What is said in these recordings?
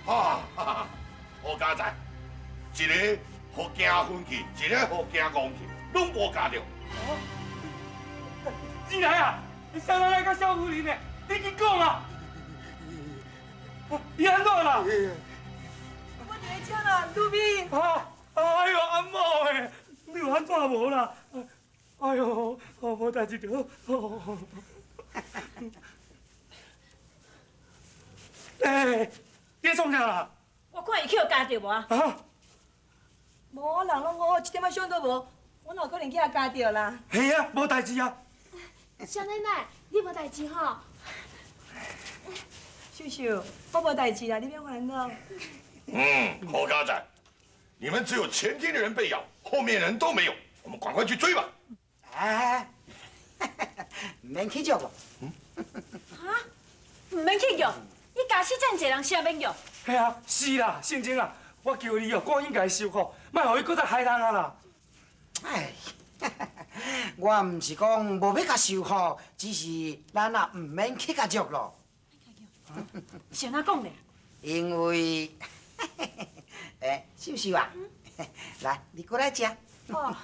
哈哈，好佳哉，一个予惊昏去，一个予惊戆去，攏無咬著。進來啊！蕭奶奶佮蕭夫人呢？你緊講啊！伊按怎啦？我佇咧遮啦，盧敏。啊！哎喲，阿某的，你有按怎無啦？哎喲，無代誌就好。欸，你咧創啥啦？我看伊去予咬著無啊？啊？無，人攏好好，一點仔傷都無，我哪有可能去予咬著啦？係啊，無代誌啊。蕭奶奶，你無代誌吼？秀秀，我無代誌啦，你免煩惱。嗯，好佳哉，你們只有前天的人被咬，後面人都沒有，我們趕快去追吧。哎，毋免去捉。哈？毋免去捉？你咬死遮爾濟人，啥免捉？係啊，是啦，聖精啊，我求你哦，趕緊共伊收好，莫予伊閣再害人啊啦。哎，我毋是講無欲共收好，只是咱也毋免去共捉咯。是按怎講咧？因為，欸，秀秀啊，來，你過來食。哦，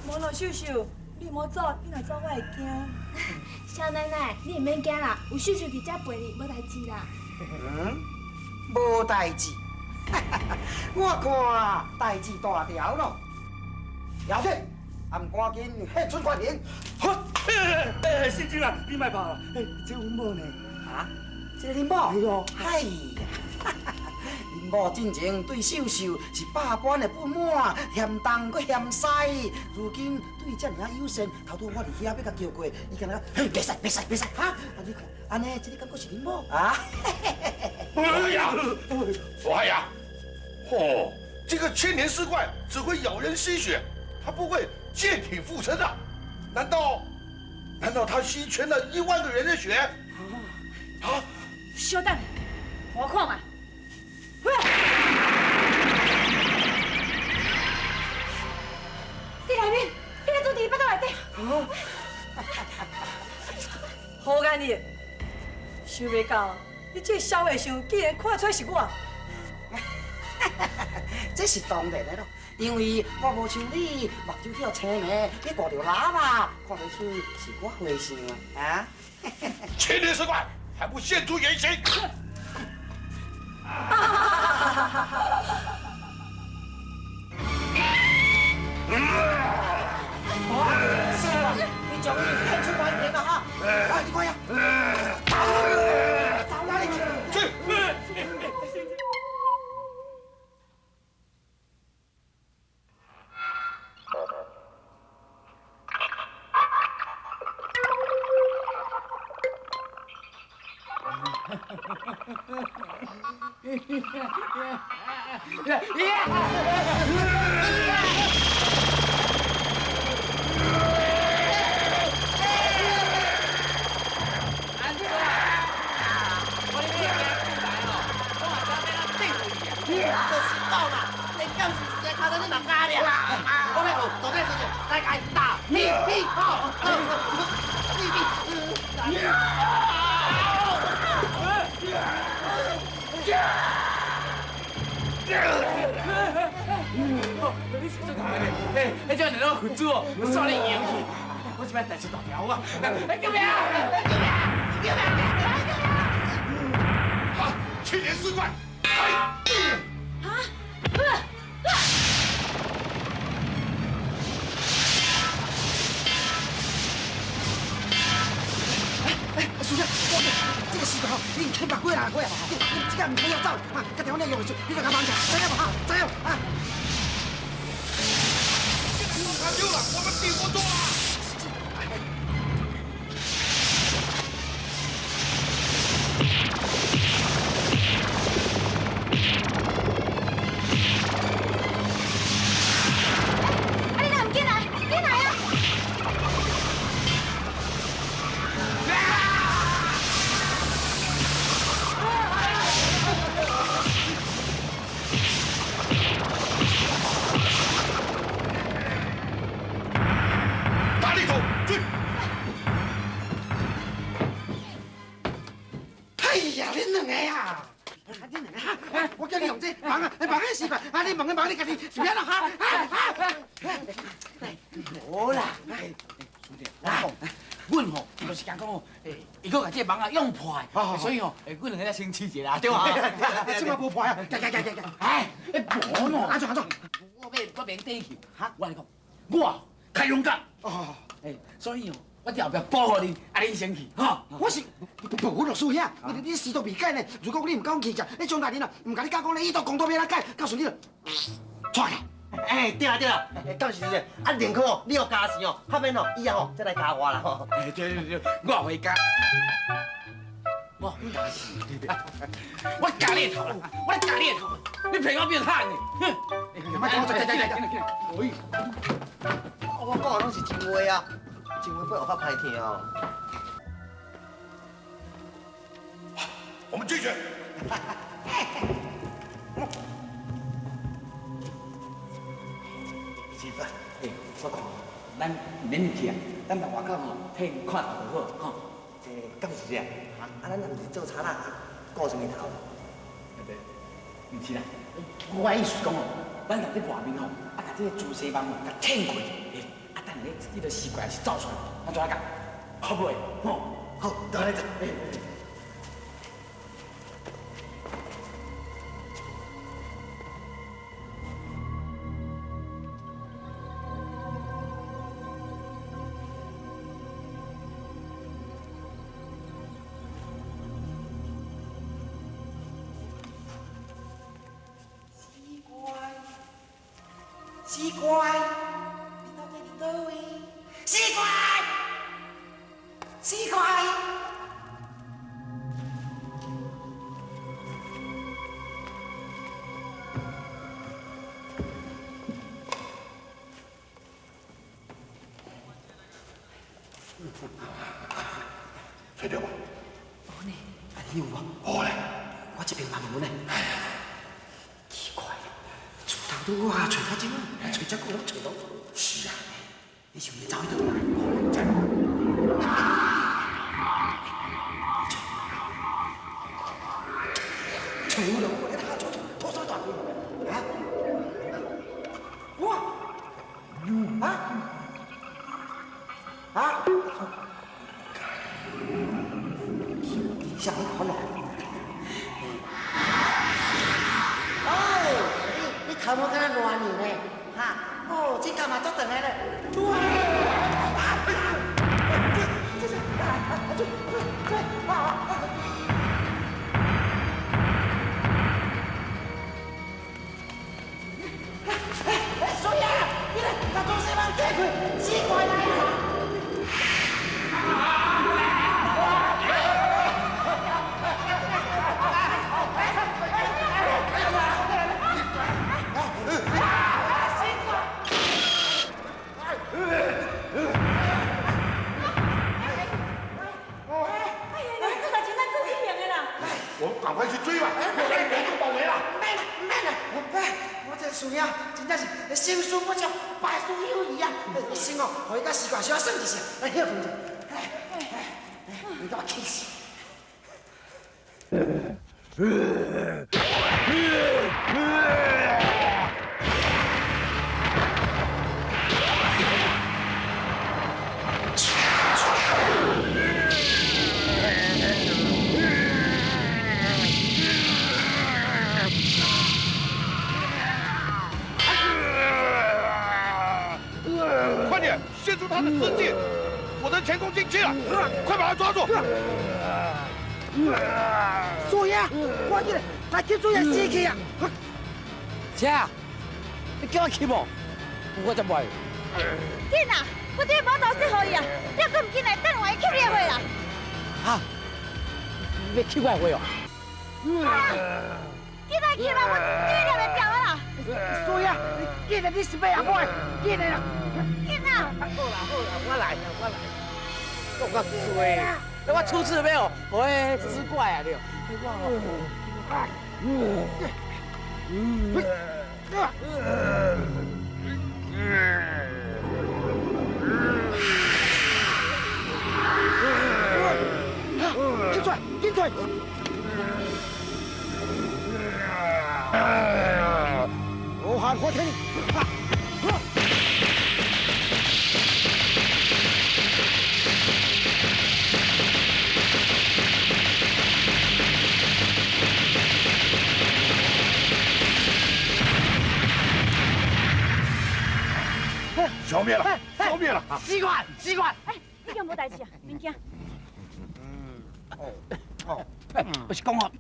無咯，秀秀，你莫走，你若走我會驚。蕭奶奶，你毋免驚啦，有秀秀佇遮陪你，無代誌啦。嗯，無代誌。我看代誌大條咯。姚姐，還毋趕緊現出原形。好，欸欸，聖精啊，你莫怕啦，欸，這阮某呢？啊？這個恁某？哎呀，恁某進前對秀秀是百般的不滿，嫌東閣嫌西，如今對這爾仔友善，頭拄我佇遐欲共叫過，伊敢若講，袂使袂使袂使，哈！啊你看，按呢，這個感覺是恁某啊？哎呀，哎呀，嚯，這個千年屍怪只會咬人吸血，它不會借體附身啊？難道，難道它吸全了1萬個人的血？啊！稍等，我看覓。佇內面，彼个豬佇腹肚內底。好眼力，想袂到你這个痟和尚竟然看出是我。這是當然的咯，因為我無像你，目睭去予青暝，你掛著喇叭，看袂出是我和尚啊。千年屍怪還不現出原形！是啊，你終於現出原形了哈！來，你看呀，走哪裡去？去。欸，這兩個佛祖哦，煞咧贏去，我這擺代誌大條啊！救命！救命！救命！救命！好，千年屍怪，開！啊！哎，叔叔，我這個屍怪吼，已經啃百幾人過啊！你這個毋通要走啊！家己我用的，你就共忙起來，知影無？哈，知影啊？他丟了，我們頂不住了。啊！你哪毋緊來？緊來啊！啊！啊，你問你問你家己是欲按怎哈？無啦，兄弟，我講，阮吼就是講講哦，伊閣共這个網仔用破的，所以吼，阮兩个才先試一下，對無？這擺無破啊！行行行行行，哎，無喏，按怎按怎？我免短去，哈，我共你講，我較勇敢，哦，所以哦，我佇後壁保護你，啊，你先去，吼。我是無律師兄，你時都未改呢。如果你毋敢去食，你張大人啊，毋共你講講咧，伊都講到欲按怎改，到時你就錯去。哎，對啦對啦，到時陣啊，寧可哦，你予加錢哦，較免哦，以後哦再來加我啦吼。對對對，我會加，我加錢，我加你的頭啦，我加你的頭，你騙我變慘呢？哼！莫講，來來來來來，我講的攏是真話啊，真話背後較歹聽哦。我們進去。是吧？欸，我看咱毋免入去啊，咱佇外口吼替𪜶看就好，吼。欸，敢是這？啊，咱若毋是做賊仔，顧啥物頭？對對，毋是啦，我的意思講哦，咱佇這外面吼，啊，共這个蛛絲網吼，共摕開，欸，啊，等下彼个死怪是走出來，咱怎啊共？好袂？吼，好，就按呢做。死怪，你到底佇佗位？死怪，死怪！揣著無？無呢，啊你有無？無咧。我這邊嘛無呢。奇怪，厝頭拄啊，揣較久，揣遮久攏揣攏無。是啊，你是毋是走去佗位？揣有了，我咧他拖拖拖大棍，啊？我，啊？啊？啥人我来？哦，你頭毛敢若爛呢？哈？哦，這幹嘛做長的咧？哇！這這這這啊！哎，水啊！你來，把東西網解開，死怪來啊！我們趕快去追吧！我來人就倒霉了。免啦免啦，哎，我這個師兄真正是心思不足，敗事有餘啊！你先哦，予伊佮死怪小可耍一下，來歇睏者。哎哎，你共我氣死！快點，現出他的屍體，否則前功盡棄了！快把他抓住！師兄，趕緊來吸水的死去啊！姐，你叫我吸無？我才袂。緊啊！我這無頭說予伊啊，你閣毋緊來，等下伊吸你的血啦！哈？你欲吸我的血哦？緊來吸啦，我這念會掉啊啦！師兄，緊來，你是欲阿妹？緊來啦！緊啊！好啦好啦，我來啦我來。講較衰，那我初次欲予彼死怪啊對。緊出來，緊出來！消滅了，消滅了。死怪，死怪！哎，你敢無代誌啊？免驚。哦，我是講哦，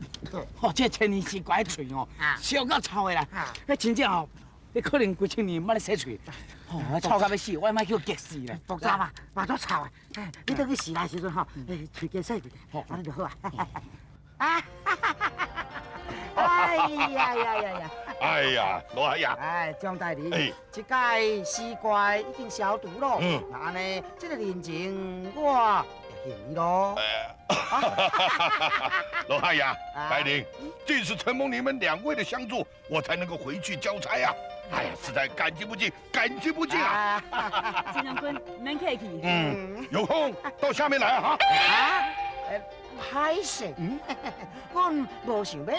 哦，這千年屍怪喙哦，燒到臭的啦，彼真正哦，你可能幾千年毋捌咧洗喙，哦，臭到欲死，我欲叫激死咧。毒渣嘛，嘛足臭的。哎，你倒去洗來時陣吼，喙加洗一下，按呢就好啊。啊！哎呀呀呀呀！哎呀，羅海呀！哎，張大人，這擺屍怪已經消除咯。嗯。那按呢，這個人情我也還你咯。羅漢呀，白靈，這次承蒙你們兩位的相助，我才能夠回去交差呀。哎呀，實在感激不盡，感激不盡啊！金將軍，毋免客氣。嗯，有空到下面來啊！啊，歹勢，阮無想欲落去，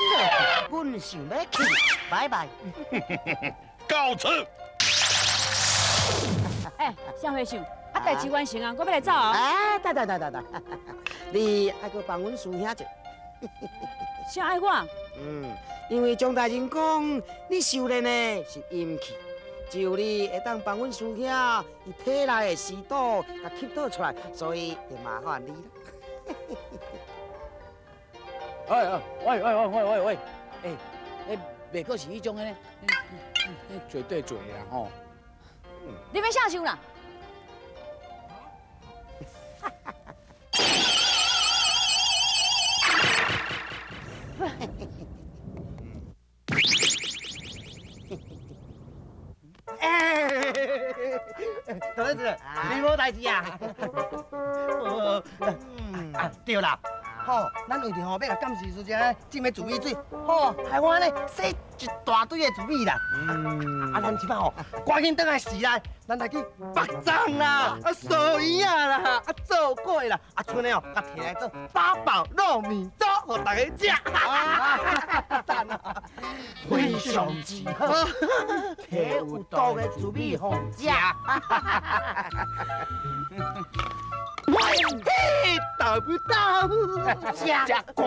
阮想欲去，拜拜。告辭。哎，蕭和尚，啊，代誌完成啊，我欲來走啊。哎，等等等等等，你愛閣幫阮師兄者。啥愛我？嗯，因為張大人講，你修煉的是陰氣，只有你會當幫阮師兄伊體內的屍毒共吸倒出來，所以就麻煩你啦。喂喂喂喂喂喂喂，欸，欸，袂閣是彼種彼，做對做的啦吼。你欲啥想啦？哎，同志，你無代誌啊？啊，對啦，吼，咱為著吼欲來感謝師姐種的紫米水，吼，害我呢洗一大堆的紫米啦。啊，咱這擺吼，趕緊轉來市內，咱來去北欉啦，啊，素圓仔啦，啊，做粿啦，啊，賰的哦，共提來做八寶糯米粥，予大家食。讚啊！非常之好，提有毒的紫米予食。嘿，豆腐豆腐，食怪。